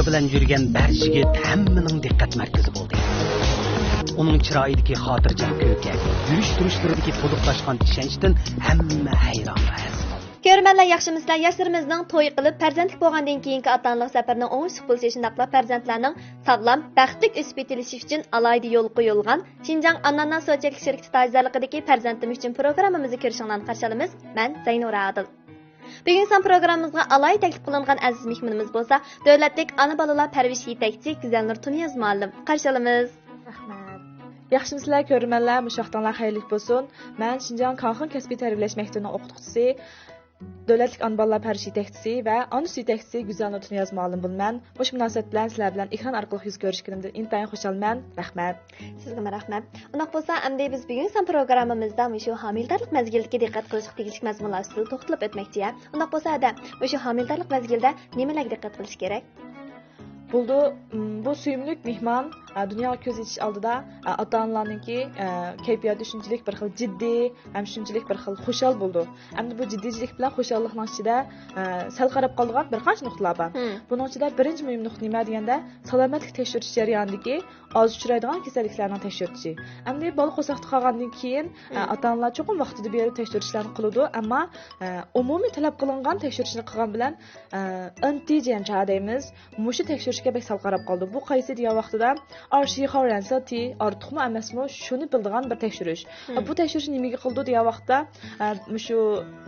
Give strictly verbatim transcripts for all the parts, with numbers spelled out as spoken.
بىلەن يۈرگەن بەرچىگىت ھەممىنىڭ دىققەت مەركىزى بولدى. ئۇنىڭ چىرايىدىكى خاتىرجەم كۈلكە، يۈرۈش تۇرۇشلىرىدىكى تولۇپ تاشقان ئىشەنچتىن ھەممە ھەيران قالدى. كۆرۈرمەنلەر، ياخشىمۇسىلەر؟ ياشلىرىمىزنىڭ توي قىلىپ، پەرزەنتلىك بولغاندىن كېيىنكى ئاتا-ئانىلىق سەپىرىنىڭ ئوڭۇشلۇق بولۇشى، شۇنداقلا پەرزەنتلەرنىڭ ساغلام، بەختلىك ئۆسۈپ يېتىلىشى ئۈچۈن ئالاھىدە يولغا قويۇلغان شىنجاڭ ئاناناس سۇچەكلىك شىركىتى تاجدارلىقىدىكى پەرزەنتىم ئۈچۈن پروگراممىمىزنى كۆرۈشۈڭلارنى قارشى ئالىمىز. مەن زەينۇرا ئادىل. بۈگۈنكى سان پروگراممىمىزغا ئالاھىدە تەكلىپ قىلىنغان ئەزىز مېھمىنىمىز بولسا، دۆلەتلىك ئانا بالىلار پەرۋىشى يېتەكچىسى گۈزەلنۇر تۇنىياز مۇئەللىم. قارشى ئالىمىز. رەھمەت. ياخشىمۇسىلەر كۆرۈرمەنلەر، مۇشۇ ۋاقتىڭلار خەيرلىك بولسۇن. مەن شىنجاڭ كاڭخېڭ كەسپىي تەربىيەلەش مەكتىپىنىڭ ئوقۇتقۇچىسى، دۆلەتلىك ئانا بالىلار پەرۋىشى يېتەكچىسى ۋە ئانا سۈتى يېتەكچىسى گۈزەلنۇر تۇنىياز مۇئەللىم بولىمەن. مۇشۇ مۇناسىۋەت بىلەن سىلەر بىلەن ئېكران ئارقىلىق يۈز كۆرۈشكىنىمدىن ئىنتايىن خۇشالمەن. رەھمەت. سىزگىمۇ رەھمەت. ئۇنداق بولسا، ئەمدى بىز بۈگۈنكى سان پروگراممىمىزدا مۇشۇ ھامىلىدارلىق مەزگىلىدىكى دىققەت قىلىشقا تېگىشلىك مەزمۇنلار ئۈستىدە توختىلىپ ئۆتمەكچى. ئۇنداق بولسا، ھەدە، مۇشۇ ھامىلىدارلىق مەزگىلىدە نېمىلەرگە دىققەت قىلىش كېرەك؟ بولىدۇ، م، بۇ سۆيۈملۈك مېھمان، ئە، دۇنياغا كۆز ئېچىش ئالدىدا، ئە، ئاتا-ئانىلارنىڭكى، ئە، كەيپىياتى شۇنچىلىك بىر خىل جىددىي ھەم شۇنچىلىك بىر خىل خۇشال بولىدۇ. ئەمدى بۇ جىددىيچىلىك بىلەن خۇشاللىقنىڭ ئىچىدە، ئە، سەل قاراپ قالىدىغان بىر قانچە نۇقتىلار بار. مم. بۇنىڭ ئىچىدە بىرىنچى مۇھىم نۇقتا نېمە دېگەندە، سالامەتلىك تەكشۈرتۈش جەريانىدىكى ئاز ئۇچرايدىغان كېسەللىكلەرنىڭ تەكشۈرتۈشى. ئەمدى بالا قورساقتا قالغاندىن كېيىن، ئە، مم. ئاتا-ئانىلار چوقۇم ۋاقتىدا بېرىپ تەكشۈرتۈشلەرنى قىلىدۇ، ئەمما، ئە، ئومۇمىي تەلەپ قىلىنغان تەكشۈرتۈشنى قىلغان بىلەن، ئە، ئېن تى جي ئېن چا دەيمىز. مۇشۇ تەكشۈرۈشكە بەك سەل قاراپ قالىدۇ. بۇ قايسى دېگەن ۋاقتىدا، ئارشىخاۋ رەنسا تى ئارتۇقمۇ ئەمەسمۇ، شۇنى بىلىدىغان بىر تەكشۈرۈش. مم. بۇ تەكشۈرۈشنى نېمىگە قىلىدۇ دېگەن ۋاقىتتا، ئە، مۇشۇ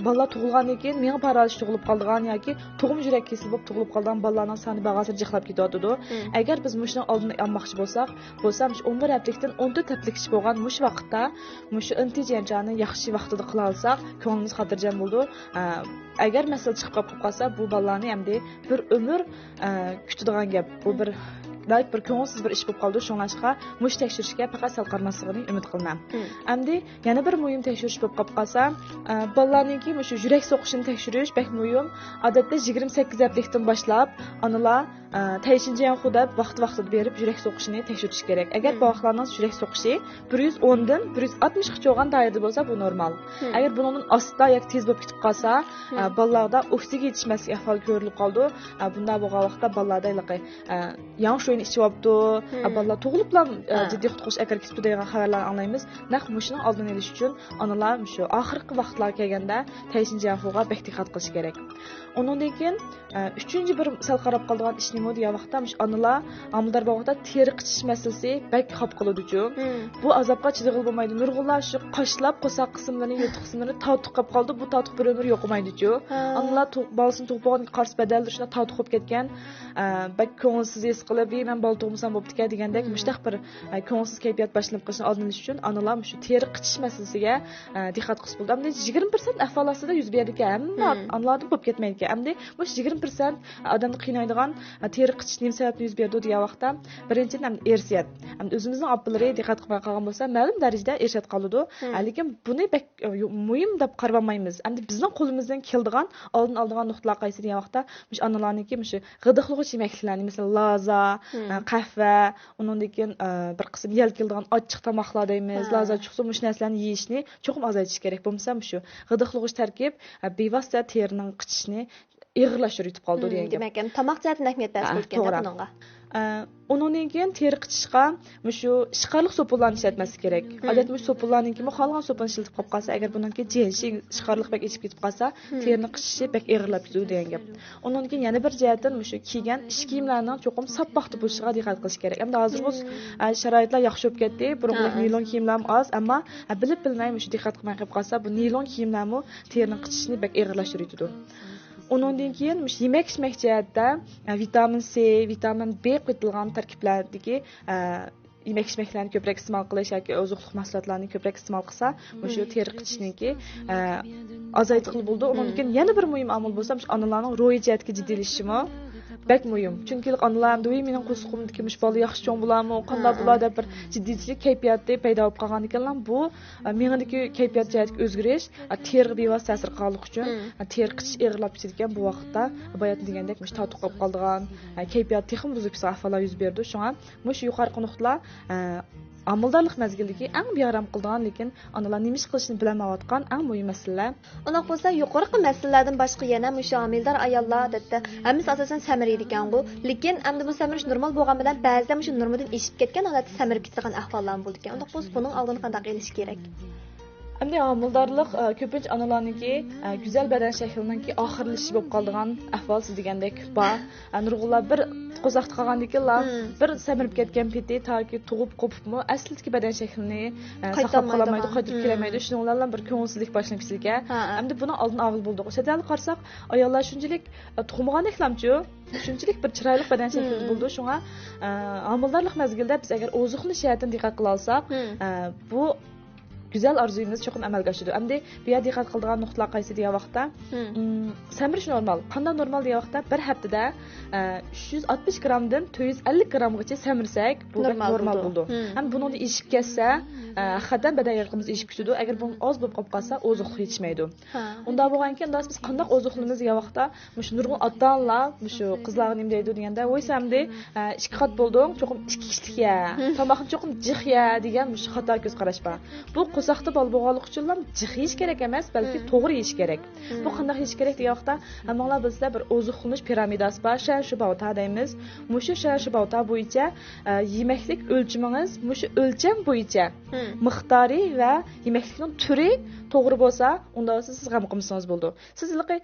بالىلار تۇغۇلغاندىن كېيىن مېڭە پارالىچى تۇغۇلۇپ قالىدىغان ياكى تۇغۇم يۈرەك كېسىلى بولۇپ تۇغۇلۇپ قالىدىغان بالىلارنىڭ سانى بارغانسېرى جىقلاپ كېتىۋاتىدۇ. مم. ئەگەر بىز مۇشۇنىڭ ئالدىنى ئالماقچى بولساق، بولسا مۇشۇ ئون بىر ھەپتىلىكتىن ئون تۆت ھەپتىلىككىچە بولغان مۇشۇ ۋاقىتتا مۇشۇ ئېن تى جي ئېن چانى ياخشى ۋاقتىدا قىلالىساق، كۆڭلىمىز خاتىرجەم بولىدۇ. ئە، ئەگەر مەسىلە چىقىپ قاپ قالسا، بۇ بالىلارنى ئەمدى بىر ئۆمۈر، ئە، كۈتىدىغان گەپ. بۇ بىر ناھايىتى بىر كۆڭۈلسىز بىر ئىش بولۇپ قالىدۇ. شۇڭلاشقا مۇشۇ تەكشۈرۈشكە پەقەت سەل قارىماسلىقىنى ئۈمىد قىلىمەن. مم. ئەمدى يەنە بىر مۇھىم تەكشۈرۈش بولۇپ قاپ قالسا، ئە، بالىلارنىڭكى مۇشۇ يۈرەك سوقۇشىنى تەكشۈرۈش بەك مۇھىم. ئادەتتە يىگىرمە سەككىز ھەپتىلىكتىن باشلاپ ئانىلار، ئە، تەيشىنجيەنخۇ دەپ ۋاقتى ۋاقتىدا بېرىپ يۈرەك سوقۇشىنى تەكشۈرتۈش كېرەك. ئەگەر مم. بوۋاقلارنىڭ يۈرەك سوقۇشى بىر يۈز ئوندىن بىر يۈز ئاتمىشقىچە بولغان دائىرىدە بولسا، بۇ نورمال. مم. ئەگەر بۇنىڭدىن ئاستا ياكى تېز بولۇپ كېتىپ قالسا، مم. ئە، بالىلاردا ئوكسىگېن يېتىشمەسلىك ئەھۋالى كۆرۈلۈپ قالىدۇ. ئە، بۇنداق بولغان ۋاقىتتا بالىلاردا ھېلىقى، ئە، ياڭ شۇينى ئىچىۋاپتۇ، مم. ئە، بالىلار تۇغۇلۇپلا، ئە، ھە. جىددىي قۇتقۇزۇش ئەكىرىپ كېتىپتۇ دېگەن خەۋەرلەرنى ئاڭلايمىز. نەق مۇشۇنىڭ ئالدىنى ئېلىش ئۈچۈن ئانىلار مۇشۇ ئاخىرقى ۋاقىتلارغا كەلگەندە تەيشىنجيەنخۇغا بەك دىققەت قىلىش كېرەك. ئۇنىڭدىن كېيىن، ئە، ئۈچىنچى بىر سەل قاراپ قالىدىغان ئىش نېمە دېگەن ۋاقىتتا، مۇشۇ ئانىلار ھامىلىدار بولغان ۋاقىتتا تېرە قىچىش مەسىلىسى بەك خاپا قىلىدۇچۇ. مم. بۇ ئازابقا چىدىغىلى بولمايدۇ. نۇرغۇنلار شۇ قاشلاپ قورساق قىسىملىرىنى، يىرتىق قىسىملىرىنى تارتۇق قاپ قالىدۇ. بۇ تارتۇق بىر ئۆمۈر يوقىمايدۇچۇ. ھە. ئانىلار تۇغ-، بالىسىنى تۇغۇپ بولغاندىن كېيىن قارىسا بەدەنلىرى شۇنداق تارتۇق بولۇپ كەتكەن. ئە، بەك كۆڭۈلسىز ھېس قىلىپ، «ۋىي، مەن بالا تۇغمىسام بوپتىكەن» دېگەندەك، مم. مۇشۇنداق بىر، ئە، كۆڭۈلسىز كەيپىيات باشلىنىپ قېلىشىنىڭ ئالدىنى ئېلىش ئۈچۈن ئانىلار مۇشۇ تېرە قىچىش مەسىلىسىگە، ئە، دىققەت قىلسا بولىدۇ. ئەمدى يىگىرمە پىرسەنت ئەھۋال ئاستىدا يۈز بېرىدىكەن. ھەممە مم. ئانىلاردا بولۇپ كەتمەيدىكەن. ئەمدى مۇشۇ يىگىرمە پىرسەنت ئادەمنى قىينايدىغان، ئە، تېرە قىچىش نېمە سەۋەبتىن يۈز بېرىدۇ دېگەن ۋاقىتتا، بىرىنچىدىن، ئەمدى ئىرسىيەت. ئەمدى ئۆزىمىزنىڭ ئاپىلىرى دىققەت قىلماي قالغان بولسا، مەلۇم دەرىجىدە ئىرسىيەت قالىدۇ. مم. ئە، لېكىن بۇنى بەك، ئە، يو-، مۇھىم دەپ قارىمايمىز. ئەمدى بىزنىڭ قولىمىزدىن كېلىدىغان، ئالدىنى ئالىدىغان نۇقتىلار قايسى دېگەن ۋاقىتتا، مۇشۇ ئانىلارنىڭكى مۇشۇ غىدىقلىغۇچ يېمەكلىكلەرنى، مەسىلەن، لازا، مم. ئە، قەھۋە، ئۇنىڭدىن كېيىن، ئە، بىر قىسىم يەل كېلىدىغان ئاچچىق تاماقلار دەيمىز، ھە. لازا چىقسا، مۇشۇ نەرسىلەرنى يېيىشنى چوقۇم ئازايتىش كېرەك. بولمىسا مۇشۇ غىدىقلىغۇچ تەركىب، ئە، بىۋاسىتە تېرىنىڭ قىچىشىنى ئېغىرلاشتۇرۇۋېتىپ قالىدۇ مم، دېگەن گەپ. دېمەك، ئەمدى تاماق جەھەتتىن ئەھمىيەت بەرسە ھە، بولىدىكەن توغرا. بۇنىڭغا. ئە، ئۇنىڭدىن كېيىن تېرە قىچىشقا مۇشۇ ئىشقارلىق سوپۇنلارنى ئىشلەتمەسلىك كېرەك. مم. ئادەتتە مۇشۇ سوپۇنلارنىڭكىمۇ خالىغان سوپۇننى ئىشلىتىپ قاپ قالسا، ئەگەر بۇنىڭكى جيەنشىن ئىشقارلىقى بەك ئېشىپ كېتىپ قالسا، مم. تېرىنىڭ قىچىشى بەك ئېغىرلاپ كېتىدۇ دېگەن گەپ. ئۇنىڭدىن كېيىن يەنە بىر جەھەتتىن مۇشۇ كىيگەن ئىچ كىيىملەرنىڭ چوقۇم ساپ پاختا بولۇشىغا دىققەت قىلىش كېرەك. ئەمدى ھازىر بولسا، مم. ئە، شارائىتلار ياخشى بولۇپ كەتتى. بۇرۇنقىدەك ھە. نىلون كىيىملەرمۇ ئاز، ئەمما، ئە، بىلىپ بىلمەي مۇشۇ دىققەت قىلماي قېلىپ قالسا، بۇ نىلون كىيىملەرمۇ تېرىنىڭ قىچىشىنى بەك ئېغىرلاشتۇرۇۋېتىدۇ. ئۇنىڭدىن كېيىن مۇشۇ يېمەك ئىچمەك جەھەتتە، ئە، ۋىتامىن سى، ۋىتامىن بى قېتىلغان تەركىبلەردىكى، ئە، يېمەك ئىچمەكلەرنى كۆپرەك ئىستېمال قىلىش ياكى ئوزۇقلۇق مەھسۇلاتلارنى كۆپرەك ئىستېمال قىلسا، مۇشۇ تېرە قىچىشنىڭكى، ئە، ئازايتقىلى بولىدۇ. ئۇنىڭدىن كېيىن يەنە بىر مۇھىم ئامىل بولسا، مۇشۇ ئانىلارنىڭ روھىي جەھەتتىكى جىددىيلىشىشىمۇ بەك مۇھىم. چۈنكى ئانىلار ئەمدى، «ۋىي، مېنىڭ قورسىقىمدىكى مۇشۇ بالا ياخشى چوڭ بولارمۇ، قانداق بولار؟» دەپ بىر جىددىيچىلىك كەيپىياتى پەيدا بولۇپ قالغاندىكىنلا، بۇ، ئە، مېڭىدىكى كەيپىيات جەھەتتىكى ئۆزگىرىش، ئە، تېرىغا بىۋاسىتە تەسىر قىلغانلىقى ئۈچۈن، ئە، تېرە قىچىش ئېغىرلاپ كېتىدىكەن. بۇ ۋاقىتتا باياتىن دېگەندەك مۇشۇ تارتۇق قېلىپ قالىدىغان، ئە، كەيپىيات تېخىمۇ بۇزۇلۇپ كېتىدىغان ئەھۋاللار يۈز بېرىدۇ. شۇڭا مۇشۇ يۇقىرىقى نۇقتىلار، ئە، ھامىلىدارلىق مەزگىلىدىكى ئەڭ بىئارام قىلىدىغان، لېكىن ئانىلار نېمە ئىش قىلىشنى بىلەلمەيۋاتقان ئەڭ مۇھىم مەسىلىلەر. ئۇنداق بولسا، يۇقىرىقى مەسىلىلەردىن باشقا يەنە مۇشۇ ھامىلىدار ئاياللار، ئادەتتە، ھەممىسى ئاساسەن سەمرىيدىكەنغۇ. لېكىن ئەمدى بۇ سەمرىش نورمال بولغان بىلەن، بەزىدە مۇشۇ نورمىدىن ئېشىپ كەتكەن ھالەتتە سەمرىپ كېتىدىغان ئەھۋاللارمۇ بولىدىكەن. ئۇنداق بولسا، بۇنىڭ ئالدىنى قانداق ئېلىش كېرەك؟ ئەمدى ھامىلىدارلىق، ئە، كۆپىنچە ئانىلارنىڭكى، ئە، گۈزەل بەدەن شەكلىنىڭكى ئاخىرلىشىشى بولۇپ قالىدىغان ئەھۋال سىز دېگەندەك بار. ئە، نۇرغۇنلار بىر قورساقتا قالغاندىن كېيىنلا، مم، بىر سەمرىپ كەتكەن پېتى تاكى تۇغۇپ قوپۇپمۇ ئەسلىدىكى بەدەن شەكلىنى، ئە، ساقلاپ قايتالمايدىغان. قالالمايدۇ، قايتىپ مم. كېلەلمەيدۇ. شۇنىڭ بىلەن بىر كۆڭۈلسىزلىك باشلىنىپ كېتىدىكەن. ھە، ھە. ئەمدى بۇنىڭ ئالدىنى ئالغىلى بولىدۇ. چەت ئەلدە قارىساق، ئاياللار شۇنچىلىك، ئە، تۇغمىغاندەكلامچۇ، شۇنچىلىك بىر چىرايلىق بەدەن شەكلىدە مم. بولىدۇ. شۇڭا، ئە، ھامىلىدارلىق مەزگىلىدە بىز ئەگەر ئوزۇقلىنىش جەھەتتىن دىققەت قىلالىساق، مم. ئە، بۇ گۈزەل ئارزۇيىمىز چوقۇم ئەمەلگە ئاشىدۇ. ئەمدى بۇ يەردە دىققەت قىلىدىغان نۇقتىلار قايسى دېگەن ۋاقىتتا، مم. مم، سەمرىش نورمال. قانداق نورمال دېگەن ۋاقىتتا، بىر ھەپتىدە، ئە، ئۈچ يۈز ئاتمىش گرامدىن تۆت يۈز ئەللىك گرامغىچە سەمرىسەك، بۇ بەك نورمال نورمال بولىدۇ. بولىدۇ. مم. ھەم بۇنىڭدىن ئېشىپ كەتسە، ئە، ھەقىقەتەن بەدەن ئېغىرلىقىمىز ئېشىپ كېتىدۇ. ئەگەر بۇ ئاز بولۇپ قاپ قالسا، ئوزۇقلۇق يېتىشمەيدۇ. ھە. ئۇنداق بولغانكەن، ئۇنداق بىز قانداق ئوزۇقلىنىمىز دېگەن ۋاقىتتا، مۇشۇ نۇرغۇن ئاتا-ئانىلار مۇشۇ قىزلارغا نېمە دەيدۇ دېگەندە، ۋوي سەن ئەمدى، ئە، ئىككى قات بولدۇڭ، چوقۇم ئىككى ئىشلىك يە، تاماقنى چوقۇم جىق يە دېگەن مۇشۇ خاتا كۆز قاراش بار. بۇ قورساقتا بالا بولغانلىقى ئۈچۈنلا جىق يېيىش كېرەك ئەمەس، بەلكى توغرا يېيىش كېرەك. بۇ قانداق يېيىش كېرەك دېگەن ۋاقىتتا، ھەممىڭلار بىلىسىلەر، بىر ئوزۇقلىنىش پىرامىداسى بار، شەنشۇباۋتا دەيمىز. مۇشۇ شەنشۇباۋتا بويىچە، ئە، يېمەكلىك ئۆلچىمىڭىز مۇشۇ ئۆلچەم بويىچە مىقدارى ۋە يېمەكلىكنىڭ تۈرى توغرا بولسا، ئۇنداق بولسا سىز غەم قىلمىسىڭىز بولىدۇ. سىز ھېلىقى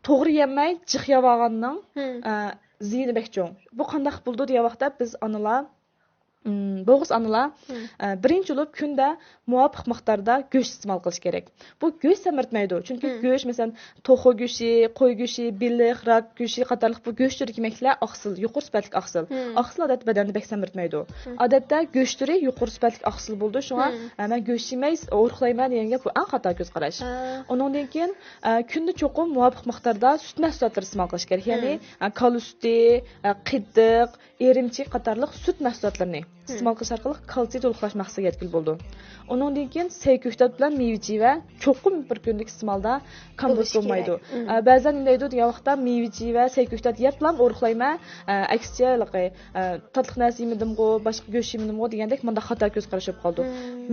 توغرا يېمەي جىق يەۋالغاننىڭ، ئە، زىيىنى بەك چوڭ. بۇ قانداق بولىدۇ دېگەن ۋاقىتتا بىز ئانىلار، ئىم، بولغۇسى ئانىلار، ئە، بىرىنچى بولۇپ كۈندە مۇۋاپىق مىقداردا گۆش ئىستېمال قىلىش كېرەك. بۇ گۆش سەمرىتمەيدۇ. چۈنكى گۆش، مەسىلەن، توخۇ گۆشى، قوي گۆشى، بېلىق، راك گۆشى قاتارلىق بۇ گۆش تۈرىدىكى يېمەكلەر ئاقسىل، يۇقىرى سۈپەتلىك ئاقسىل. ئاقسىل ئادەتتە بەدەننى بەك سەمرىتمەيدۇ. ئادەتتە گۆش تۈرى يۇقىرى سۈپەتلىك ئاقسىل بولىدۇ. شۇڭا، ئە، مەن گۆش يېمەي ئورۇقلايمەن دېگەن گەپ، بۇ ئەڭ خاتا كۆز قاراش. ئۇنىڭدىن كېيىن، ئە، كۈندە چوقۇم مۇۋاپىق مىقداردا سۈت مەھسۇلاتلىرى ئىستېمال قىلىش كېرەك. يەنى، ئە، كالا سۈتى، ئە، قېتىق، ئىرىمچى قاتارلىق سۈت مەھسۇلاتلىرىنى ئىستېمال قىلىش ئارقىلىق كالتسىي تولۇقلاش مەقسىتىگە يەتكىلى بولىدۇ. ئۇنىڭدىن كېيىن سەي كۆكتات بىلەن مېۋە-چىۋە چوقۇم بىر كۈندىلىك ئىستېمالدا كامبۇز بولمايدۇ. ئە، بەزىلەر نېمە دەيدۇ دېگەن ۋاقىتتا، مېۋە-چىۋە، سەي كۆكتات يەپلا ئورۇقلايمەن، ئە، ئەكسىچە، ھېلىقى، ئە، تاتلىق نەرسە يېمىدىمغۇ، باشقا گۆش يېمىدىمغۇ دېگەندەك مۇنداق خاتا كۆز قاراش بولۇپ قالىدۇ.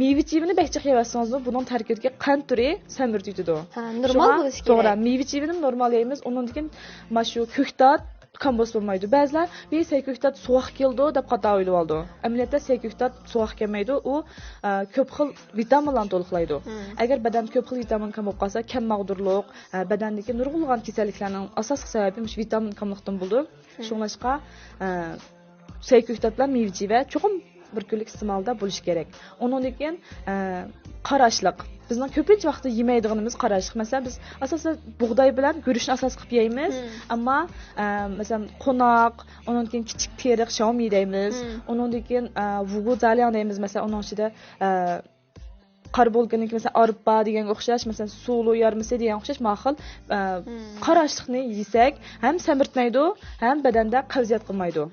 مېۋە-چىۋىنى بەك جىق يەۋەتسىڭىزمۇ، بۇنىڭ تەركىبىدىكى قەنت تۈرى سەمرىتىۋېتىدۇ. ھە، نورمال شۇڭا بولۇشى توغرا، كېرەك. مېۋە-چىۋىنى نورمال يەيمىز، ئۇنىڭدىن كېيىن مانا شۇ كۆكتات، كامبۇز بولمايدۇ. بەزىلەر، «ۋى، سەي كۆكتات سوغۇق كېلىدۇ» دەپ خاتا ئويلىۋالىدۇ. ئەمەلىيەتتە سەي كۆكتات سوغۇق كەلمەيدۇ، ئۇ، ئە، كۆپ خىل ۋىتامىنلارنى تولۇقلايدۇ. ئەگەر بەدەندە كۆپ خىل ۋىتامىن كەم بولۇپ قالسا، كەم ماغدۇرلۇق، ئە، بەدەندىكى نۇرغۇنلىغان كېسەللىكلەرنىڭ ئاساسلىق سەۋەبى مۇشۇ ۋىتامىن كەملىكتىن بولىدۇ. شۇڭلاشقا، ئە، سەي كۆكتات بىلەن مېۋە-چىۋە چوقۇم بىر كۈنلۈك ئىستېمالدا بولۇشى كېرەك. ئۇنىڭدىن كېيىن، ئە، قارا ئاشلىق. بىزنىڭ كۆپىنچە ۋاقىتتا يېمەيدىغىنىمىز قارا ئاشلىق. مەسىلەن، بىز ئاساسەن بۇغداي بىلەن گۈرۈچنى ئاساس قىلىپ يەيمىز. ئەمما، ئە، مەسىلەن، قوناق، ئۇنىڭدىن كېيىن كىچىك تېرىق، شاۋمى دەيمىز. ئۇنىڭدىن كېيىن، ئە، ۋۇگۇ زالياڭ دەيمىز. مەسىلەن، ئۇنىڭ ئىچىدە، ئە، قارا بولكىنىڭكى، مەسىلەن، ئارپا دېگەنگە ئوخشاش، مەسىلەن، سۇلۇ يارمىسى دېگەنگە ئوخشاش ماخىل، ئە، قارا ئاشلىقنى يېسەك، ھەم سەمرىتمەيدۇ، ھەم بەدەندە قەۋزىيەت قىلمايدۇ.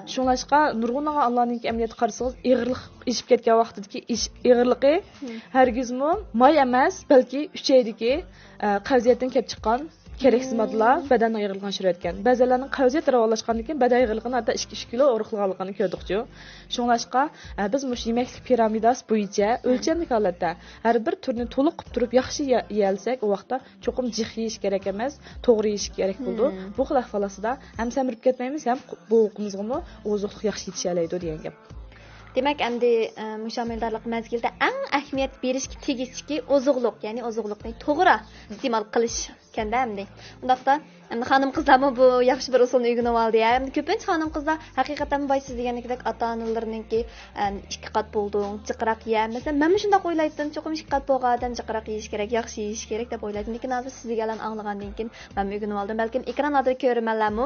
شۇڭلاشقا، نۇرغۇنلىغان ئانىلارنىڭكى ئەمەلىيەتتە قارىسىڭىز، ئېغىرلىق ئېشىپ كەتكەن ۋاقتىدىكى ئېش-، ئېغىرلىقى ھەرگىزمۇ ماي ئەمەس، بەلكى ئۈچەيدىكى، ئە، قەۋزىيەتتىن كېلىپ چىققان كېرەكسىز ماددىلار بەدەننىڭ ئېغىرلىقىنى ئاشۇرۇۋەتكەن. بەزىلەرنىڭ قەۋزىيەت راۋانلاشقاندىن كېيىن بەدەن ئېغىرلىقىنى ھەتتا ئىككى، ئۈچ كىلو ئورۇقلىغانلىقىنى كۆردۇقچۇ. شۇڭلاشقا، ئە، بىز مۇشۇ يېمەكلىك پىرامىداسى بويىچە ئۆلچەملىك ھالەتتە ھەر بىر تۈرنى تولۇق قىلىپ تۇرۇپ ياخشى يە-، يېيەلىسەك، ئۇ ۋاقىتتا چوقۇم جىق يېيىش كېرەك ئەمەس، توغرا يېيىش كېرەك بولىدۇ. بۇ خىل ئەھۋال ئاستىدا ھەم سەمرىپ كەتمەيمىز، ھەم بوۋىقىمىزغىمۇ ئوزۇقلۇق ياخشى يېتىشەلەيدۇ دېگەن گەپ. دېمەك، ئەمدى، ئە، مۇشۇ ھامىلىدارلىق مەزگىلىدە ئەڭ ئەھمىيەت بېرىشكە تېگىشلىكى ئوزۇقلۇق، يەنى ئوزۇقلۇقنى توغرا ئىستېمال قىلىش ئىكەندە ئەمدى. ئۇنداقتا، ئەمدى خانىم-قىزلارمۇ بۇ ياخشى بىر ئۇسۇلنى ئۆگىنىۋالدى. ئەمدى كۆپىنچە خانىم-قىزلار ھەقىقەتەن بايا سىز دېگەندەك ئاتا-ئانىلىرىنىڭكى، ئەم، ئىككى قات بولدۇڭ، جىقراق يە. مەسىلەن، مەنمۇ شۇنداق ئويلايتتىم، چوقۇم ئىككى قات بولغان ئادەم جىقراق يېيىشى كېرەك، ياخشى يېيىشى كېرەك دەپ ئويلايتتىم. لېكىن ھازىر سىز دېگەنلەرنى ئاڭلىغاندىن كېيىن مەنمۇ ئۆگىنىۋالدىم. بەلكىم ئېكران ئالدىدا كۆرۈرمەنلەرمۇ،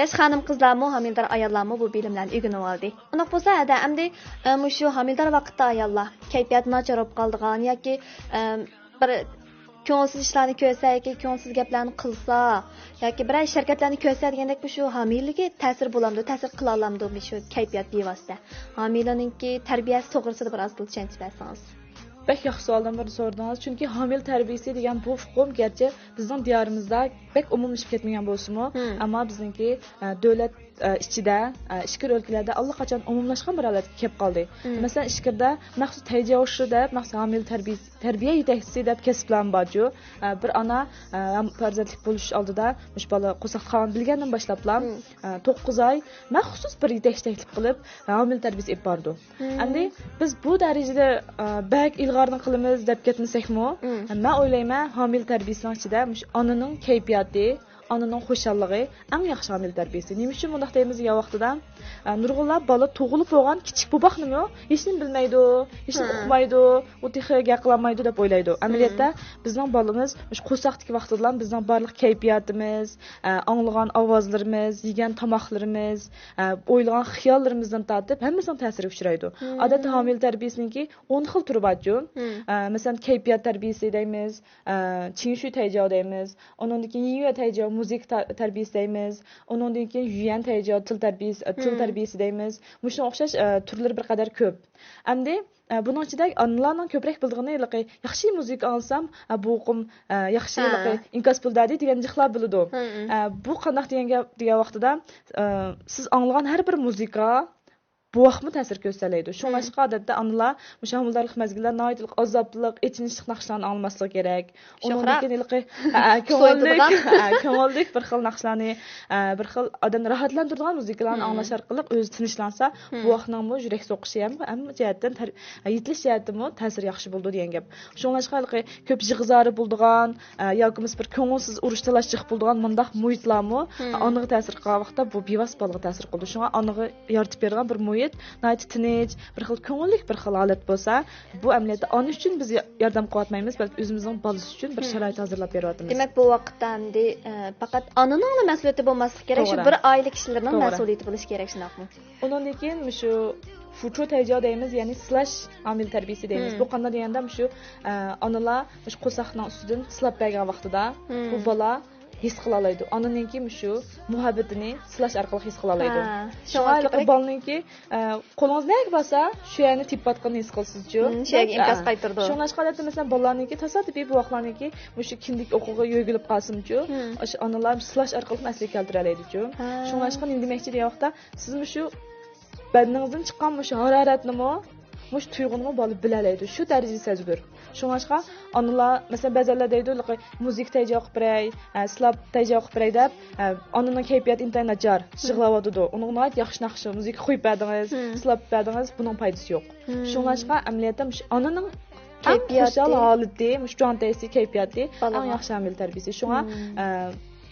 ياش خانىم-قىزلارمۇ، ھامىلىدار ئاياللارمۇ بۇ بىلىملەرنى ئۆگىنىۋالدى. ئۇنداق بولسا، ھەدە، ئەمدى، ئە، مۇشۇ ھامىلىدار ۋاقىتتا ئاياللار كەيپىياتى ناچار بولۇپ قالىدىغان ياكى، ئە، بىر كۆڭۈلسىز ئىشلارنى كۆرسە ياكى كۆڭۈلسىز گەپلەرنى قىلسا ياكى بىرەر ئىش ھەرىكەتلەرنى كۆرسە دېگەندەك، مۇشۇ ھامىلىگە تەسىر بولامدۇ، تەسىر قىلالامدۇ مۇشۇ كەيپىيات بىۋاسىتە؟ ھامىلىنىڭكى تەربىيەسى توغرىسىدا بىر ئاز تولا چۈشەنچە بەرسىڭىز. بەك ياخشى سوئالدىن بىرنى سورىدىڭىز. چۈنكى ھامىلە تەربىيىسى دېگەن بۇ ئۇقۇم گەرچە بىزنىڭ دىيارىمىزدا بەك ئومۇملىشىپ كەتمىگەن بولسىمۇ، مم. ئەمما بىزنىڭكى، ئە، دۆلەت، ئە، ئىچىدە، ئە، ئىچكىرى ئۆلكىلەردە ئاللىقاچان ئومۇملاشقان بىر ھالەتكە كەپ قالدى. مم. مەسىلەن، ئىچكىرىدە مەخسۇس تەيجاۋشۇ دەپ، مەخسۇس ھامىلە تەربىيە، تەربىيە يېتەكچىسى دەپ كەسىپلەرمۇ بارجۇ. ئە، بىر ئانا، ئە، ھەم پەرزەنتلىك بولۇش ئالدىدا مۇشۇ بالا قورساقتا قالغان بىلگەندىن باشلاپلا، مم. ئە، توققۇز ئاي مەخسۇس بىر يېتەكچى تەكلىپ قىلىپ، ھامىلە تەربىيىسى ئېلىپ بارىدۇ. مم. ئەمدى بىز بۇ دەرىجىدە، ئە، بەك ئىلغارنى قىلىمىز دەپ كەتمىسەكمۇ، مم. مەن ئويلايمەن، ھامىلە تەربىيىسىنىڭ ئىچىدە مۇشۇ ئانىنىڭ كەيپىياتى، ئانىنىڭ خۇشاللىقى ئەڭ ياخشى ھامىلە تەربىيىسى. نېمە ئۈچۈن بۇنداق دەيمىز دېگەن ۋاقتىدا، ئە، نۇرغۇنلار بالا تۇغۇلۇپ بولغان كىچىك بوۋاقنىمۇ ھېچنېمە بىلمەيدۇ، ھېچنېمە مم. ئۇقمايدۇ، ئۇ تېخى گەپ قىلالمايدۇ دەپ ئويلايدۇ. ئەمەلىيەتتە مم. بىزنىڭ بالىمىز مۇشۇ قورساقتىكى ۋاقتىدىلا بىزنىڭ بارلىق كەيپىياتىمىز، ئە، ئاڭلىغان ئاۋازلىرىمىز، يېگەن تاماقلىرىمىز، ئە، ئويلىغان خىياللىرىمىزدىن تارتىپ ھەممىسىنىڭ تەسىرىگە ئۇچرايدۇ. مم. ئادەتتە ھامىلە تەربىيىسىنىڭكى ئون خىل تۈرى بارجۇ. مم. ئە، مەسىلەن، كەيپىيات تەربىيىسى دەيمىز، ئە، چىڭشۈ تەيجاۋ دەيمىز، ئۇنىڭدىن كېيىن يىڭيۈ تەيجاۋ مۇزىكا تە-، تەربىيىسى دەيمىز، ئۇنىڭدىن كېيىن يۈيەن تەيجاۋ تىل تەربىيىسى، ئە، تىل مم. تەربىيىسى دەيمىز. مۇشۇنىڭغا ئوخشاش، ئە، تۈرلىرى بىر قەدەر كۆپ. ئەمدى، ئە، بۇنىڭ ئىچىدە ئانىلارنىڭ كۆپرەك بىلىدىغىنى ھېلىقى ياخشى مۇزىكا ئاڭلىسام، ئە، بوۋىقىم، ئە، ياخشى ھە. ھېلىقى ئىنكاس پۇل بەردى دېگەن جىقلار بىلىدۇ. مم. ئە، بۇ قانداق دېگەن گەپ دېگەن ۋاقتىدا، ئە، سىز ئاڭلىغان ھەر بىر مۇزىكا بوۋاقمۇ تەسىر كۆرسىتەلەيدۇ. مم. شۇڭلاشقا ئادەتتە ئانىلار مۇشۇ ھامىلىدارلىق مەزگىللەر ناھايىتى ئازابلىق، ئېچىنىشلىق ناخشىلارنى ئاڭلىماسلىقى كېرەك. ئۇنىڭدىن شوخراق. كېيىن ھېلىقى، ھە، ھە، كۆڭۈللۈك، سويىدىغان. ھە، ھە، كۆڭۈللۈك بىر خىل ناخشىلارنى، ئە، بىر خىل ئادەمنى راھەتلەندۈرىدىغان مۇزىكىلارنى مم. ئاڭلاش ئارقىلىق ئۆزى تىنچلانسا، مم. بوۋاقنىڭمۇ يۈرەك سوقۇشى ھەم ھەممە جەھەتتىن تەر-، يېتىلىش جەھەتتىمۇ تەسىرى ياخشى بولىدۇ دېگەن گەپ. شۇڭلاشقا ھېلىقى كۆپ يىغا زارى بولىدىغان، ئە، ياكى بولمىسا بىر كۆڭۈلسىز ئۇرۇش تالاش جىق بولىدىغان مۇنداق مۇھىتلارمۇ مم. ئانىغا تەسىر قىلغان ۋاقىتتا بۇ بىۋاسىتە بالىغا تەسىر قىلىدۇ. شۇڭا ئانىغا يارىتىپ بېرىدىغان بىر مۇھىت ناھايىتى تىنچ، بىر خىل كۆڭۈللۈك بىر خىل ھالەت بولسا، بۇ ئەمەلىيەتتە ئانا ئۈچۈن بىز يا-، ياردەم قىلىۋاتمايمىز، بەلكى ئۆزىمىزنىڭ بالىسى ئۈچۈن بىر مم. شارائىت ھازىرلاپ بېرىۋاتىمىز. دېمەك، بۇ ۋاقىتتا ئەمدى، ئە، پەقەت ئانىنىڭلا مەسئۇلىيىتى بولماسلىقى كېرەك، شۇ توغرا. بىر ئائىلە كىشىلىرىنىڭ توغرا. مەسئۇلىيىتى بولۇشى كېرەك، شۇنداقمۇ؟ ئۇنىڭدىن كېيىن مۇشۇ فۇچۇ تەيجاۋ دەيمىز، يەنى سىلاش ئامىل تەربىيىسى دەيمىز. مم. بۇ قانداق دېگەندە، مۇشۇ، ئە، ئانىلار مۇشۇ قورساقنىڭ ئۈستىدىن سىلاپ بەرگەن ۋاقتىدا، مم. بۇ بالا ھېس قىلالايدۇ. ئانىنىڭكى مۇشۇ مۇھەببىتىنى سىلاش ئارقىلىق ھېس قىلالايدۇ. ھە، شۇڭا شۇڭا ھېلىقى كۆپرەك بالىنىڭكى، ئە، قولىڭىز نەگە بارسا، شۇ يەرنى تېپىۋاتقىنىنى ھېس قىلىسىزچۇ. مم، شۇ يەرگە ئىنكاس ھە. قايتۇرىدۇ. شۇڭلاشقا ئادەتتە، مەسىلەن، بالىلارنىڭكى تاسادىپىي بوۋاقلارنىڭكى مۇشۇ كىندىك ئوقىغا يۆگىلىپ قالسىمۇچۇ، مم. ئاشۇ ئانىلار سىلاش ئارقىلىق ئەسلىگە كەلتۈرەلەيدىچۇ. ھە. شۇڭلاشقا نېمە دېمەكچى دېگەن ۋاقىتتا، سىز مۇشۇ بەدىنىڭىزدىن چىققان مۇشۇ ھارارەتنىمۇ، مۇشۇ تۇيغۇنىمۇ بالا بىلەلەيدۇ. شۇ دەرىجىدە سەزگۈر. شۇڭلاشقا ئانىلار، مەسىلەن، بەزەنلەر دەيدۇ، مۇزىكا تەيجاۋ قىلىپ بېرەي، ئە، سىلاپ تەيجاۋ قىلىپ بېرەي دەپ، ئە، ئانىنىڭ كەيپىياتى ئىنتايىن ناچار، يىغلاۋاتىدۇ. ئۇنىڭغا ناھايىتى ياخشى ناخشا، مۇزىكا قويۇپ بەردىڭىز، مم. سىلاپ بەردىڭىز، بۇنىڭ پايدىسى يوق. مم. شۇڭلاشقا ئەمەلىيەتتە مۇشۇ ئانىنىڭ ئەڭ كەيپىياتى. خۇشال ھالىتى، مۇشۇ جۇاڭتەيسى كەيپىياتى، ئەڭ بالىغا. ياخشى ھامىلە تەربىيىسى. شۇڭا، مم. ئە،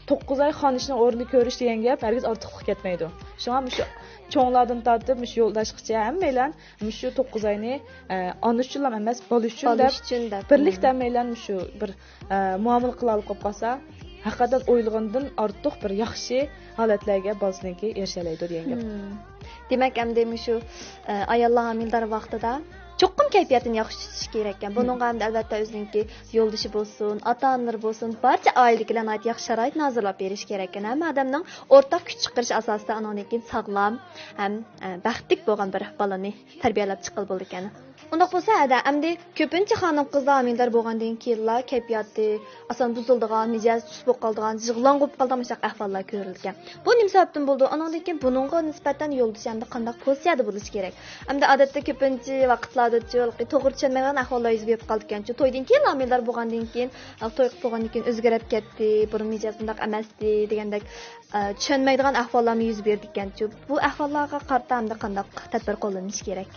توققۇز ئاي خانىشنىڭ ئورنىنى كۆرۈش دېگەن گەپ ھەرگىز ئارتۇقلۇق كەتمەيدۇ. شۇڭا مۇشۇ چوڭلاردىن تارتىپ مۇشۇ يولداشقىچە ھەممەيلەن مۇشۇ توققۇز ئاينى، ئە، ئانا ئۈچۈنلا ئەمەس، بالا ئۈچۈن بالا دەپ ئۈچۈن دەپ، بىرلىكتە مم. ھەممەيلەن مۇشۇ بىر، ئە، مۇئامىلە قىلالىپ قالسا، ھەقىقەتەن ئويلىغاندىن ئارتۇق بىر ياخشى ھالەتلەرگە بالىسىنىڭكى ئېرىشەلەيدۇ دېگەن گەپ. مم. دېمەك، ئەمدى مۇشۇ، ئە، ئاياللار ھامىلىدار ۋاقتىدا چوقۇم كەيپىياتىنى ياخشى تۇتۇشى كېرەككەن. مم. بۇنىڭغا ئەمدى ئەلۋەتتە ئۆزىنىڭكى يولدىشى بولسۇن، ئاتا-ئانىلىرى بولسۇن، بارچە ئائىلىدىكىلەر ناھايىتى ياخشى شارائىتنى ھازىرلاپ بېرىشى كېرەككەن. ھەممە ئادەمنىڭ ئورتاق كۈچ چىقىرىش ئاساسىدا ئانىڭدىن كېيىن ساغلام ھەم، ئە، بەختلىك بولغان بىر بالىنى تەربىيەلەپ چىققىلى بولىدىكەن. ئۇنداق بولسا، ھەدە، ئەمدى كۆپىنچە خانىم-قىزلار ھامىلىدار بولغاندىن كېيىنلا كەيپىياتى ئاسان بۇزۇلىدىغان، مىجەزى تۈز بولۇپ قالىدىغان، يىغلاڭ بولۇپ قالىدىغان مۇشۇنداق ئەھۋاللار كۆرۈلىدىكەن. بۇ نېمە سەۋەبتىن بولىدۇ؟ ئانىڭدىن كېيىن بۇنىڭغا نىسبەتەن يولدىشى ئەمدى قانداق پوزىتسىيەدە بولۇشى كېرەك؟ ئەمدى ئادەتتە كۆپىنچە ۋاقىتلاردا توغرا چۈشەنمەيدىغان ئەھۋاللار يۈز بېرىپ قالىدىكەنچۇ. تويدىن كېيىن ھامىلىدار بولغاندىن كېيىن، توي قىلىپ بولغاندىن كېيىن ئۆزگىرىپ كەتتى، بۇرۇن مىجەزى بۇنداق ئەمەستى دېگەندەك، ئە، چۈشەنمەيدىغان ئەھۋاللارمۇ يۈز بېرىدىكەنچۇ. بۇ ئەھۋاللارغا قارىتا ئەمدى قانداق تەدبىر قوللىنىش كېرەك؟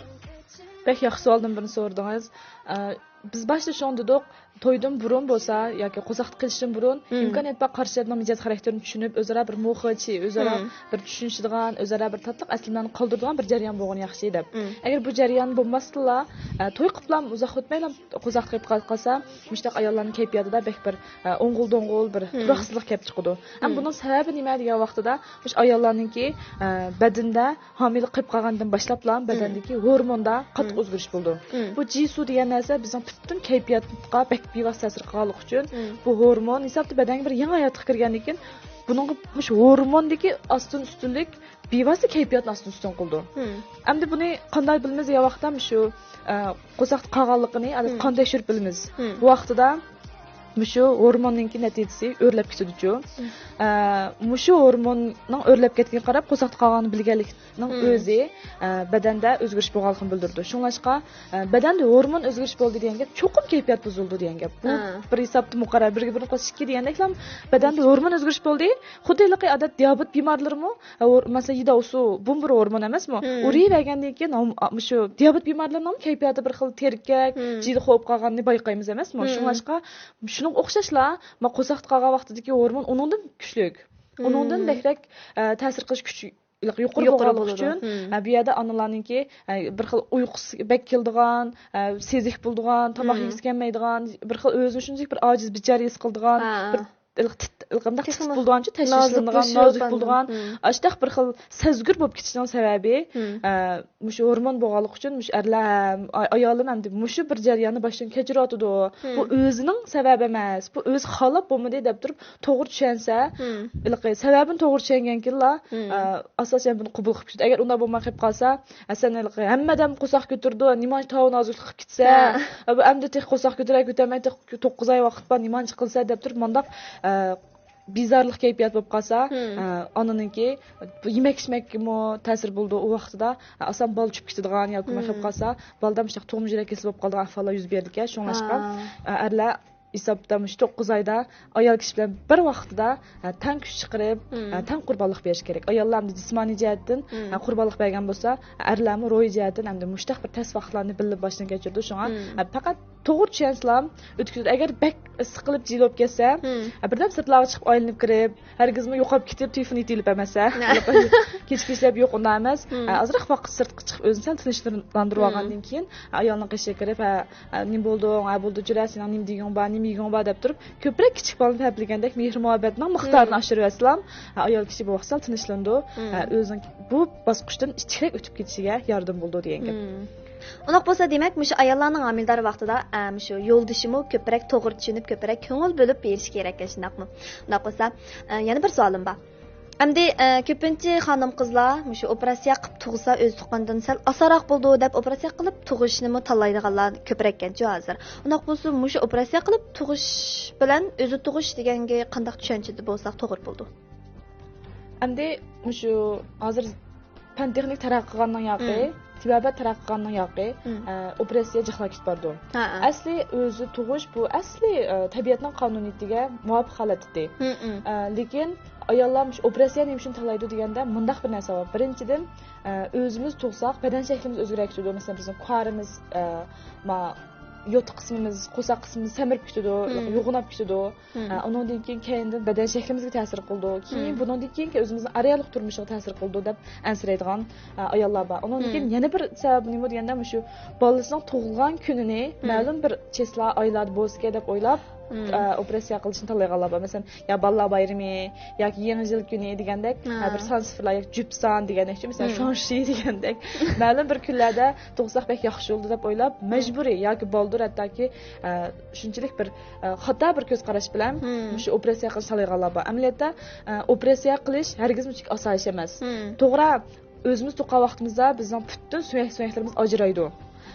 بەك ياخشى سوئالدىن بىرنى سورىدىڭىز. ئە، بىز باشتا شۇڭا دېدۇق، تويدىن بۇرۇن بولسا ياكى قورساقتا قېلىشتىن بۇرۇن مم. ئىمكانىيەت بار قارشى تەرەپنىڭ مىجەز خاراكتېرىنى چۈشىنىپ، ئۆزئارا بىر مۇخ چى، ئۆزئارا مم. بىر چۈشىنىشىدىغان، ئۆزئارا بىر تاتلىق ئەسلىمىلەرنى قالدۇرىدىغان بىر جەريان بولغىنى ياخشى دەپ. مم. ئەگەر بۇ جەريان بولماستىلا، ئە، توي قىپلام ئۇزاق ئۆتمەيلا قورساقتا قېلىپ قال-، قالسا، مۇشۇنداق ئاياللارنىڭ كەيپىياتىدا بەك بىر، ئە، ئوڭغۇل-دوڭغۇل بىر مم. تۇراقسىزلىق كەپ چىقىدۇ. ھەم مم. بۇنىڭ سەۋەبى نېمە دېگەن ۋاقتىدا، مۇشۇ ئاياللارنىڭكى، ئە، بەدىنىدە ھامىلە قېلىپ قالغاندىن باشلاپلا مم. بەدەندىكى ھورموندا قاتتىق مم. ئۆزگىرىش بولىدۇ. مم. بۇ جىسۇ دېگەن نەرسە بىزنىڭ پۈتۈن كەيپىياتقا بەك بىۋاسىتە تەسىر قىلغانلىقى ئۈچۈن، مم. بۇ ھورمون ھېسابتا بەدەنگە بىر يېڭى ھاياتلىق كىرگەندىن كېيىن، بۇنىڭغا مۇشۇ ھورموندىكى ئاستىن ئۈستۈنلۈك بىۋاسىتە كەيپىياتنى ئاستىن ئۈستۈن قىلىدۇ. ئەمدى بۇنى قانداق بىلىمىز؟ يا ۋاقىتتا مۇشۇ، ئە، قورساقتا قالغانلىقىنى ھازىر قان تەكشۈرۈپ بىلىمىز. بۇ ۋاقتىدا مۇشۇ ھورموننىڭكى نەتىجىسى ئۆرلەپ كېتىدۇچۇ. ئە، مۇشۇ ھورموننىڭ ئۆرلەپ كەتكىنىگە قاراپ قورساقتا قالغاننى بىلگەنلىكنىڭ ئۆزى، ئە، بەدەندە ئۆزگىرىش بولغانلىقىنى بىلدۈرىدۇ. شۇڭلاشقا، ئە، بەدەندە ھورمون ئۆزگىرىش بولدى دېگەن گەپ چوقۇم كەيپىيات بۇزۇلدى دېگەن گەپ. بۇ بىر ھېسابتا مۇقەررەر، بىرگە بىرنى قوشسا ئىككى دېگەندەكلا بەدەندە ھورمون ئۆزگىرىش بولدى. خۇددى ھېلىقى ئادەت دىيابېت بىمارلىرىمۇ، ئە، ھور-، مەسىلەن، يىداۋسۇ بۇمبۇر ھورمون ئەمەسمۇ؟ ئۇرۇۋەرگەندىن كېيىن ھام-، ئا، مۇشۇ دىيابېت بىمارلىرىنىڭ كەيپىياتى بىر خىل تېرىككەك، جىدىي خوپ قالغاننى بايقايمىز ئەمەسمۇ؟ شۇڭلاشقا شۇنىڭغا ئوخشاشلا، ما، قورساقتا قالغان ۋاقتىدىكى ھورمون ئۇنىڭدىن كۈچلۈك. ئۇنىڭدىن بەكرەك، ئە، تەسىر قىلىش كۈچى يۇقىرى يۇقىرى بولغانلىقى بولىدۇ. ئۈچۈن، ئە، بۇ يەردە ئانىلارنىڭكى، ئە، بىر خىل ئۇيقۇسى بەك كېلىدىغان، ئە، سېزىك بولىدىغان، تاماق يېگۈسى كەلمەيدىغان، بىر خىل ئۆزىنى شۇنچىلىك بىر ئاجىز، بىچارە ھېس قىلىدىغان، بىر ھېلىقى تىت-، ھېلىقى مۇنداق تىت بولىدىغانچۇ، تەشۋىشلىنىدىغان، نازۇك بولىدىغان، ئاشتاق بىر خىل سەزگۈر بولۇپ كېتىشنىڭ سەۋەبى، ئە، مۇشۇ ھورمون بولغانلىقى ئۈچۈن مۇشۇ ئەرلەر ھەم ئا-، ئايالىم ئەمدى مۇشۇ بىر جەرياننى باشتىن كەچۈرۈۋاتىدۇ. بۇ ئۆزىنىڭ سەۋەبى ئەمەس، بۇ ئۆزى خالاپ بولمىدى دەپ تۇرۇپ توغرا چۈشەنسە، ھېلىقى سەۋەبىنى توغرا چۈشەنگەن كېيىنلا، ئە، ئاساسەن بۇنى قوبۇل قىلىپ كېتىدۇ. ئەگەر ئۇنداق بولماي قېلىپ قالسا، ئە، سەن ھېلىقى ھەممە ئادەم قورساق كۆتۈرىدۇ، نېمانچە تاۋۇ نازۇكلۇق قىلىپ كېتىسە، ئە، بۇ ئەمدى تېخى قورساق كۆتۈرەي كۆتەرمەي تېخى توققۇز ئاي ۋاقىت بار، نېمانچە قىلسا دەپ تۇرۇپ مۇنداق، ئە، بىزارلىق كەيپىيات بولۇپ قالسا، ئە، ئانىنىڭكى بۇ يېمەك ئىچمەككىمۇ تەسىر بولىدۇ. ئۇ ۋاقتىدا، ئە، ئاسان بالا چۈشۈپ كېتىدىغان ياكى نېمە قىلىپ قالسا، بالىدا مۇشۇنداق تۇغما يۈرەك كېسىلى بولۇپ قالىدىغان ئەھۋاللار يۈز بېرىدىكەن. شۇڭلاشقا، ئە، ئەرلەر ھېسابتا مۇشۇ توققۇز ئايدا ئايال كىشى بىلەن بىر ۋاقتىدا، ئە، تەڭ كۈچ چىقىرىپ، ئە، تەڭ قۇربانلىق بېرىش كېرەك. ئاياللار ئەمدى جىسمانىي جەھەتتىن، ئە، قۇربانلىق بەرگەن بولسا، ئەرلەرمۇ روھىي جەھەتتىن ئەمدى مۇشۇنداق بىر تەس ۋاقىتلارنى بىللە باشتىن كەچۈرىدۇ. شۇڭا، ئە، پەقەت توغرا چۈشەنسىلام ئۆتكۈزىدۇ. ئەگەر بەك ئىسسىق قىلىپ جىلوپ كەتسە، ھە، بىردەم سىرتلارغا چىقىپ ئايلىنىپ كىرىپ، ھەرگىزمۇ يوقاپ كېتىپ تېلېفون ئېتىلىپ ئەمەس، ھە. كېچە كېچىلەپ يوق، ئۇنداق ئەمەس. ھە، ئازراق ۋاقىت سىرتقا چىقىپ ئۆزىنى سەل تىنچلاندۇرۇۋالغاندىن كېيىن، ھە، ئايالنىڭ قېشىغا كىرىپ، ھە، ھە، نېمە بولدۇڭ، ھە، بولدى، جۈرە، سېنىڭ نېمە دېگۈڭ بار، نېمە يېگۈڭ بار دەپ تۇرۇپ، كۆپرەك كىچىك بالىنى تەربىيەلىگەندەك مېھىر مۇھەببەتنىڭ مىقدارىنى ئاشۇرۇۋەتسىلام، ھە، ئايال كىشى بۇ ۋاقىت سەل تىنچلىنىدۇ. ھە، ئۆزىنىڭ بۇ باسقۇچتىن كىچىكرەك ئۆتۈپ كېتىشىگە ياردىمى بولىدۇ دېگەن گەپ. ئۇنداق بولسا، دېمەك، مۇشۇ ئاياللارنىڭ ھامىلىدار ۋاقتىدا، ئە، مۇشۇ يولدىشىمۇ كۆپرەك توغرا چۈشىنىپ، كۆپرەك كۆڭۈل بۆلۈپ بېرىشى كېرەككەن، شۇنداقمۇ؟ ئۇنداق بولسا، ئە، يەنە بىر سوئالىم بار. ئەمدى، ئە، كۆپىنچە خانىم-قىزلار مۇشۇ ئوپېراتسىيە قىلىپ تۇغسا ئۆزى تۇغقاندىن سەل ئاسانراق بولىدۇ دەپ ئوپېراتسىيە قىلىپ تۇغۇشنىمۇ تاللايدىغانلار كۆپرەككەنچۇ ھازىر. ئۇنداق بولسا، مۇشۇ ئوپېراتسىيە قىلىپ تۇغۇش بىلەن ئۆزى تۇغۇش دېگەنگە قانداق چۈشەنچىدە بولساق توغرا بولىدۇ؟ ئەمدى مۇشۇ ھازىر پەن تېخنىكا تەرەققىي قىلغاننىڭ ياقى، تېبابەت تەرەققىي قىلغاننىڭ ياقى، ئە، ئوپېراتسىيە جىقلاپ كېتىپ بارىدۇ. ئەسلى ئۆزى تۇغۇش بۇ ئەسلى، ئە، تەبىئەتنىڭ قانۇنىيىتىگە مۇۋاپىق ھالەت ئىدى. ئە، لېكىن ئاياللار مۇشۇ ئوپېراتسىيە نېمە ئۈچۈن تاللايدۇ دېگەندە مۇنداق بىر نەرسە بار. بىرىنچىدىن، ئە، ئۆزىمىز تۇغساق بەدەن شەكلىمىز ئۆزگىرىپ كېتىدۇ. مەسىلەن، بىزنىڭ كارىمىز، ئە، ما، يوتا قىسمىمىز، قورساق قىسمىمىز سەمرىپ كېتىدۇ، يوغىناپ كېتىدۇ. ھە، ئۇنىڭدىن كېيىن كەينىدىن بەدەن شەكلىمىزگە تەسىر قىلىدۇ. كېيىن بۇنىڭدىن كېيىنكى ئۆزىمىزنىڭ ئەر-ئاياللىق تۇرمۇشىغا تەسىر قىلىدۇ دەپ ئەنسىرەيدىغان، ئە، ئاياللار بار. ئۇنىڭدىن كېيىن يەنە بىر سەۋەب نېمە دېگەندە، مۇشۇ بالىسىنىڭ تۇغۇلغان كۈنىنى مەلۇم بىر چېسلا ئايلاردا بولسىكەن دەپ ئويلاپ، ئە، ئوپېراتسىيە قىلىشنى تاللايدىغانلار بار. مەسىلەن، يا بالىلار بايرىمى ياكى يېڭى يىل كۈنى دېگەندەك، ھە، بىر سان سىفىرلار ياكى جۈپ سان دېگەندەك، مەسىلەن، شۇاڭشى دېگەندەك مەلۇم بىر كۈنلەردە تۇغساق بەك ياخشى بولىدۇ دەپ ئويلاپ، مەجبۇرىي ياكى بالدۇر ھەتتاكى، ئە، شۇنچىلىك بىر ئە، خاتا بىر كۆز قاراش بىلەن مۇشۇ ئوپېراتسىيە قىلىش تاللايدىغانلار بار. ئەمەلىيەتتە، ئە، ئوپېراتسىيە قىلىش ھەرگىزمۇ ئاسان ئىش ئەمەس. توغرا، ئۆزىمىز تۇغقان ۋاقتىمىزدا بىزنىڭ پۈتۈن سۆڭەك-، سۆڭەكلىرىمىز ئاجرايدۇ.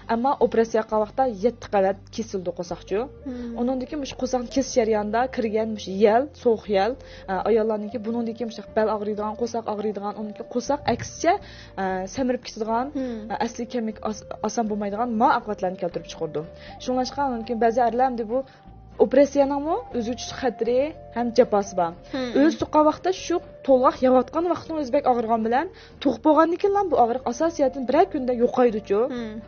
ئەمما ئوپېراتسىيە قىلغان ۋاقىتتا يەتتە قەۋەت كېسىلىدۇ قورساقچۇ. ئۇنىڭدىن كېيىن مۇشۇ قورساقنى كېسىش جەريانىدا كىرگەن مۇشۇ يەل، سوغۇق يەل، ئە، ئاياللارنىڭكى بۇنىڭدىن كېيىن مۇشۇنداق بەل ئاغرىيدىغان، قورساق ئاغرىيدىغان، ئۇنىڭدىن كېيىن قورساق ئەكسىچە، ئە، سەمرىپ كېتىدىغان، ئە، ئەسلىگە كەلمەك ئاس-، ئاسان بولمايدىغان ما ئاقىۋەتلەرنى كەلتۈرۈپ چىقىرىدۇ. شۇڭلاشقا ئۇنىڭدىن كېيىن بەزى ئەرلەر ئەمدى بۇ ئوپېراتسىيەنىڭمۇ ئۆزگىچە خەتىرى ھەم جاپاسى بار. ئۆزى تۇغقان ۋاقىتتا شۇ تولغاق يەۋاتقان ۋاقتىنىڭ ئۆزى بەك ئاغرىغان بىلەن، تۇغۇپ بولغاندىن كېيىنلا بۇ ئاغرىق ئاساسىي جەھەتتىن بىرەر كۈندە يوقايدۇچۇ.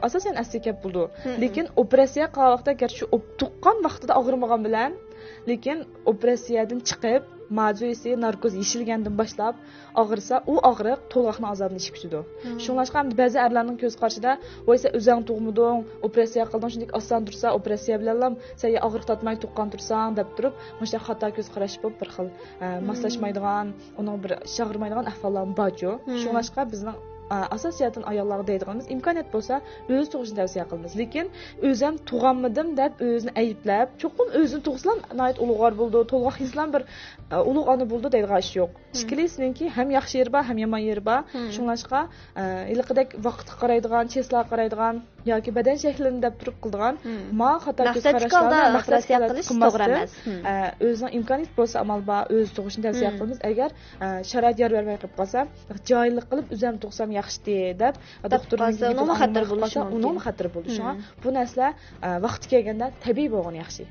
ئاساسەن ئەسلىگە كەپ بولىدۇ. لېكىن ئوپېراتسىيە قىلغان ۋاقىتتا گەرچە شۇ ئوپ-، تۇغقان ۋاقتىدا ئاغرىمىغان بىلەن، لېكىن ئوپېراتسىيەدىن چىقىپ، ماجۇيسى ناركوز يېشىلگەندىن باشلاپ ئاغرىسا، ئۇ ئاغرىق تولغاقنىڭ ئازابىنى ئېشىپ كېتىدۇ. شۇڭلاشقا ئەمدى بەزى ئەرلەرنىڭ كۆز قارىشىدا، ۋاي، سەن ئۆزۈڭ تۇغمىدىڭ، ئوپېراتسىيە قىلدىڭ، شۇنداق ئاسان تۇرسا، ئوپېراتسىيە بىلەنلا سەن يا ئاغرىق تارتماي تۇغقان تۇرساڭ، دەپ تۇرۇپ، مۇشۇنداق خاتا كۆز قاراش بولۇپ، بىر خىل، ئە، ماسلاشمايدىغان، ئۇنىڭ بىر ئىچى ئاغرىمايدىغان ئەھۋاللارمۇ بارچۇ. شۇڭلاشقا بىزنىڭ، ئە، ئاساسىيەتەن ئاياللارغا دەيدىغىنىمىز، ئىمكانىيەت بولسا ئۆزى تۇغۇشنى تەۋسىيە قىلىمىز. لېكىن ئۆزەم تۇغالمىدىم دەپ ئۆزىنى ئەيىبلەپ، چوقۇم ئۆزىنى تۇغسىلا ناھايىتى ئۇلۇغۋار بولىدۇ، تولغاق يېسىلا بىر ئە، ئۇلۇغ ئانا بولىدۇ دەيدىغان ئىش يوق. ئىككىلىسىنىڭكى ھەم ياخشى يېرى بار، ھەم يامان يېرى بار. شۇڭلاشقا، ئە، ھېلىقىدەك ۋاقىتقا قارايدىغان، چېسلاغا قارايدىغان ياكى بەدەن شەكلىنى دەپ تۇرۇپ قىلىدىغان ما خاتا كۆز قاراشلارنى مەقسەتلىك ھالدا قىلماستىن، ئە، ئۆزىنىڭ ئىمكانىيىتى بولسا ئامال بار، ئۆزى تۇغۇشنى تەۋسىيە قىلىمىز. ئەگەر، ئە، شارائىت يار بەرمەي قېلىپ قالسا، جاھىللىق قىلىپ ئۆزۈم تۇغسام ياخشىتى دەپ دوختۇرنىڭ ئۇنىڭمۇ خەتىرى بولىدۇ. شۇڭا بۇ نەرسىلەر، ئە، ۋاقتى كەلگەندە تەبىئىي بولغىنى ياخشى.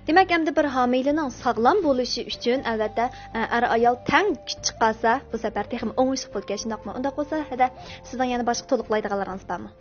دېمەك، ئەمدى بىر ھامىلىنىڭ ساغلام بولۇشى ئۈچۈن، ئەلۋەتتە، ئە، ئەر-ئايال تەڭ كۈچ چىقارسا، بۇ سەپەر تېخىمۇ ئوڭۇشلۇق بولىدىكەن، شۇنداقمۇ؟ ئۇنداق بولسا، ھەدە، سىزنىڭ يەنە باشقا تولۇقلايدىغانلىرىڭىز بارمۇ؟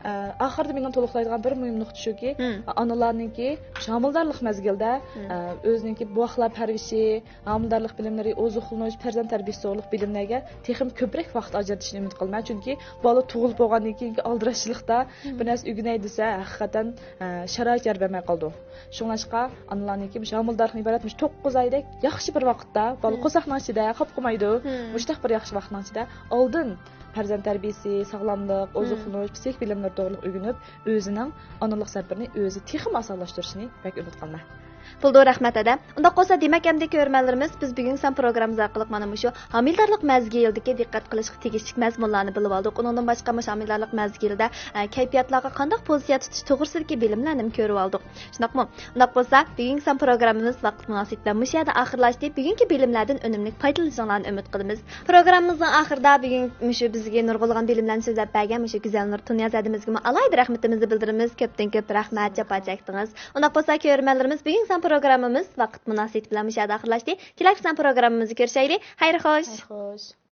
ئە، ئاخىرىدا مېنىڭ تولۇقلايدىغان بىر مۇھىم نۇقتا شۇكى، ئانىلارنىڭكى ھامىلىدارلىق مەزگىلىدە، ئە، ئۆزىنىڭكى بوۋاقلار پەرۋىشى، ھامىلىدارلىق بىلىملىرى، ئوزۇقلىنىش، پەرزەنت تەربىيىسى توغرۇلۇق بىلىملەرگە تېخىمۇ كۆپرەك ۋاقىت ئاجرىتىشنى ئۈمىد قىلىمەن. چۈنكى بالا تۇغۇلۇپ بولغاندىن كېيىنكى ئالدىراشچىلىقتا بىر نەرسە ئۆگىنەي دېسە، ھەقىقەتەن، ئە، شارائىت يار بەرمەي قالىدۇ. شۇڭلاشقا ئانىلارنىڭكى مۇشۇ ھامىلىدارلىقتىن ئىبارەت مۇشۇ توققۇز ئايدەك ياخشى بىر ۋاقىتتا، بالا قورساقنىڭ ئىچىدە قاپقۇمايدۇ. مۇشۇنداق بىر ياخشى ۋاقىتنىڭ ئىچىدە ئالدىن پەرزەنت تەربىيىسى، ساغلاملىق، ئوزۇقلىنىش، پسىخىك بىلىملىرى توغرۇلۇق ئۆگىنىپ، ئۆزىنىڭ ئانىلىق سەپىرىنى ئۆزى تېخىمۇ ئاسانلاشتۇرۇشىنى بەك ئۈمىد قىلىمەن. بولدى، رەھمەت ھەدە. ئۇنداق بولسا، دېمەك، ئەمدى كۆرۈرمەنلىرىمىز، بىز بۈگۈنكى سان پروگراممىمىز ئارقىلىق مانا مۇشۇ ھامىلىدارلىق مەزگىلىدىكى دىققەت قىلىشقا تېگىشلىك مەزمۇنلارنى بىلىۋالدۇق. ئۇنىڭدىن باشقا، مۇشۇ ھامىلىدارلىق مەزگىلىدە، ئە، كەيپىياتلارغا قانداق پوزىتسىيە تۇتۇش توغرىسىدىكى بىلىملەرنىمۇ كۆرۈۋالدۇق. شۇنداقمۇ؟ ئۇنداق بولسا، بۈگۈنكى سان پروگراممىمىز ۋاقىت مۇناسىۋىتى بىلەن مۇشۇ يەردە ئاخىرلاشتى. بۈگۈنكى بىلىملەردىن ئۈنۈملۈك پايدىلىنىشىڭلارنى ئۈمىد قىلىمىز. پروگراممىمىزنىڭ ئاخىرىدا بۈگۈن مۇشۇ بىزگە نۇرغۇنلىغان بىلىملەرنى سۆزلەپ بەرگەن مۇشۇ گۈزەلنۇر تۇنىياز ھەدىمىزگىمۇ ئالاھىدە رەھمىتىمىزنى بىلدۈرىمىز. كۆپتىن كۆپ رەھمەت، جاپا چەكتىڭىز. ئۇنداق بولسا، كۆرۈرمەنلىرىمىز، بۈگۈنكى سان پروگراممىمىز ۋاقىت مۇناسىۋىتى بىلەن مۇشۇ يەردە ئاخىرلاشتى. كېلەسى سان پروگراممىمىزدا كۆرۈشەيلى. خەير خوش. خەير خوش.